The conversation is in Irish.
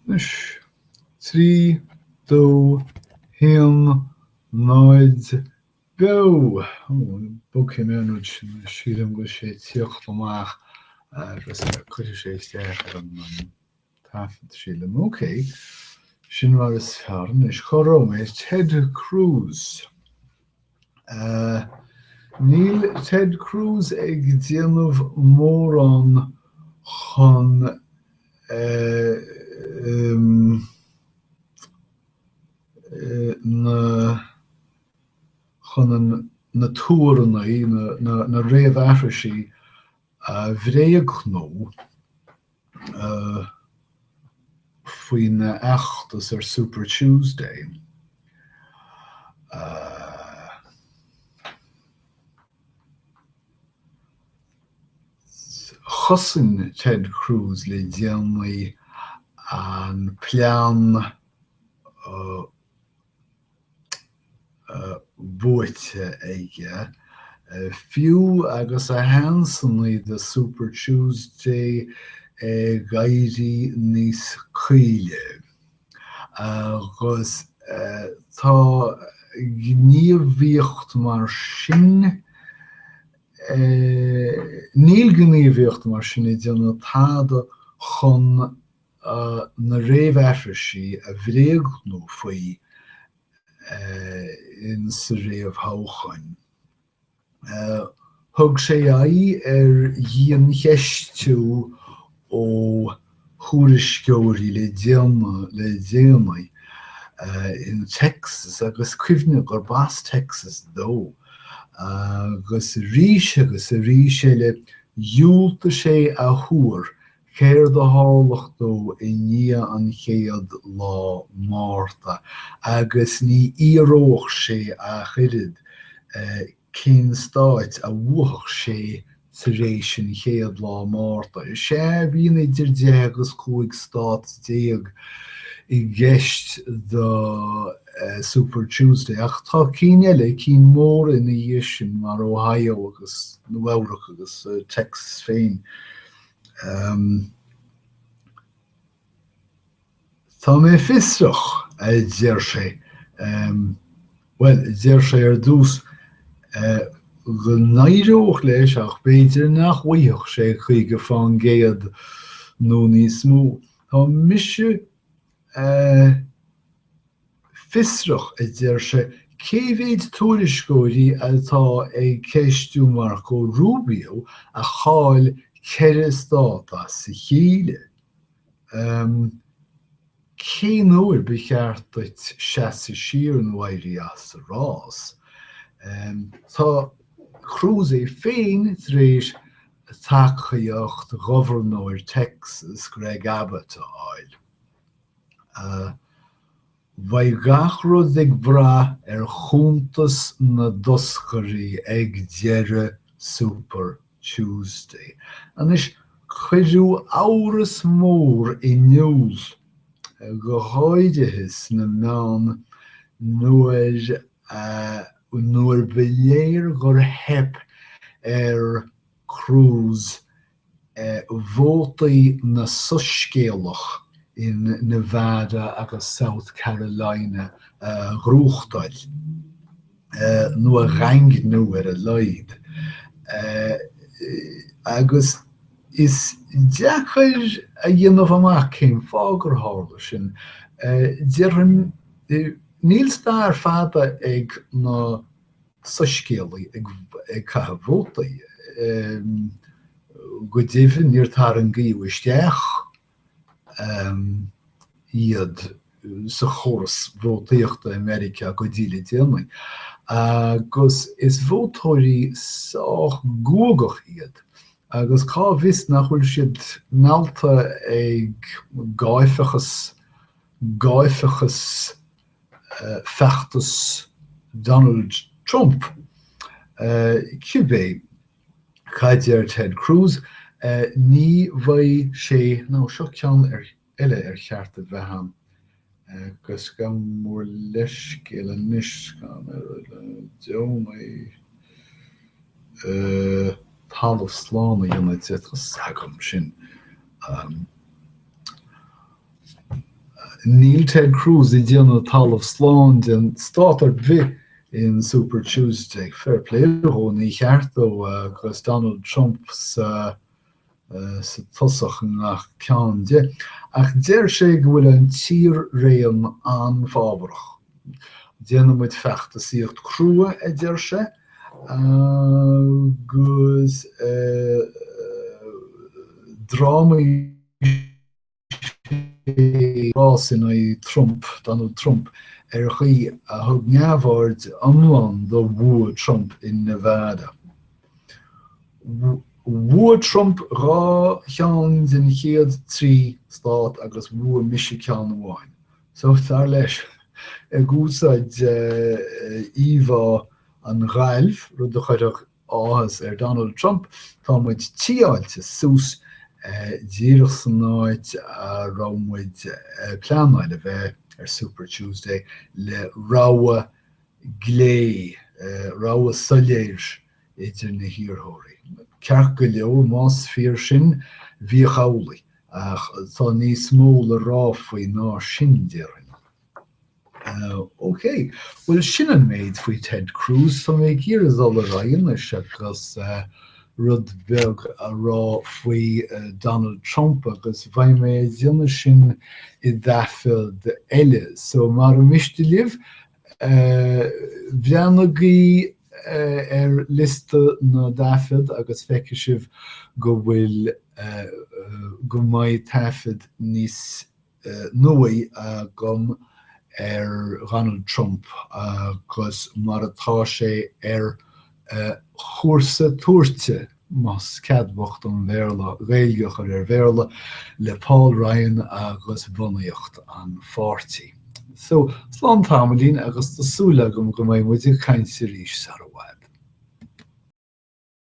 Anois, 3, 2, 1, 0, Beo! Bogfaidh mé an rud sin anois, sílim go bhfuil sé ag tíocht amach agus cuirfidh sé isteach ar an taifead, sílim. Ok, sin mar is fearr anois. Cá raibh mé? Ted Cruz. Níl Ted Cruz ag déanamh mórán chun na chun an na tuaranna, na réamhaithrisí a bhréagnú faoina fheachtas ar Super Tuesday. Chosain Ted Cruz le déanaí an plean buaite aige, fiú agus a sheansanna do Super Tuesday ag éirí níos caoile. Agus tá gníomhaíocht mar sin, níl gníomhaíocht mar sin ag déanamh tada chun na réamhaithrisí a bhréagnú faoi in sa réamhthoghchán. Thug sé aghaidh ar dhiancheistiú ó thuairisceoirí le le déanaí in Texas agus cuimhnigh gurb as Texas dó agus arís agus arís eile dhiúltaigh sé a thuar Céard a tharlódh dó i ndiaidh an chéad lá Márta agus ní fhíoródh sé ach oiread cén stáit a bhuafadh sé tar éis an chéad lá Márta. Is ea, bíonn idir 10 agus 15 stát i gceist do Super Tuesday ach tá cinn eile, cinn mhóra ina dhiaidh sin mar Ohio agus Nua-Eabhrac agus Texas féin. Tá mé fiosrach, a deir sé. Bhuel, deir sé ar dtús go n-éireodh leis ach b'fhéidir nach bhfaigheadh sé 50% nó níos mó. Tá mise Fiosrach, a deir sé, cé mhéid tuairisceoirí atá ag ceistiú Marco Rubio a chaill 4 stát as a chéile? Cén uair ba cheart duit seasamh siar nó éirí as an rás? Tá Cruz é féin tar éis tacaíocht ghobharnóir Texas, Greg Abbott, a fháil. Beidh gach rud ag brath ar chuntas na dtoscairí ag deireadh Super Tuesday. Anois, cuireadh amhras mór in iúl, go háirithe sna meáin, nuair a nuair ba léir gur theip ar Cruz vótaí na soiscéalach in Nevada agus South Carolina a ghnóthachtáil, nó a dhaingniú ar a laghad. Agus is deacair a dhéanamh amach cén fáth gur tharla sin. Déarfainn, níl stair fada ag na soiscéalaí ag caitheamh vótaí. Go deimhin, níor tarraingíodh isteach iad sa chóras vótaíochta i Meiriceá go dtí le déanaí. Agus is vótóirí sách guagach iad, agus cá bhfios nach bhfuil siad meallta ag gáifeachas, gáifeachas feachtas Donald Trump. Cibé cad deir Ted Cruz, ní bheidh sé, nó seo ceann eile ar cheart a bheith ann, agus gabh mo leithscéal anois, deonaí talamh slán a dhéanamh de, tá 's agam sin. Níl Ted Cruz ag déanamh talamh slán den stát ar bith in Super Tuesday. Fair play dhó, ní cheart dó agus Donald Trump sa sa tosach i ngach ceann de. Ach deir sé go bhfuil an tír-raon an-fhábharach. Déanfaidh muid feachtasaíocht crua, a deir sé, agus drámaí rás in aghaidh Trump, Donald Trump, ar chaoi a thug neamhaird iomlán do bhua Trump in Nevada. Bhuaigh Trump 2 cheann den chéad 3 stát agus bhuaigh mise ceann amháin. So, dar leis, ag úsáid íomhá an ghailf, rud a chuirfeadh áthas ar Donald Trump, tá muid tíáilte suas díreach san áit a raibh muid ag pleanáil a bheith ar Super Tuesday le rogha glé, rogha soiléir idir na hiarrthóirí. Ceart go leor, más fíor sin, bíodh amhlaidh, ach tá níos mó le rá faoi ná sin, déarfainn. Ok, bhuel sin an méid faoi Ted Cruz. Tá mé ag iarraidh dul ar aghaidh anois agus rud beag a rá faoi Donald Trump agus beidh mé ag déanamh sin i dtaifead eile. So mara miste libh, breathnaigí ar liosta na dtaifead agus feicfidh sibh go bhfuil, go mbeidh taifead níos nuaí agam ar Dhonald Trump agus mar atá sé ar chúrsa tuairte, más ceadmhach don Bhéarla Gaeilge a chur ar Bhéarla, le Paul Ryan agus bunaíocht an pháirtí. So, slán tamaillín agus tá súil agam go mbeidh muid ag caint arís sara bhfad.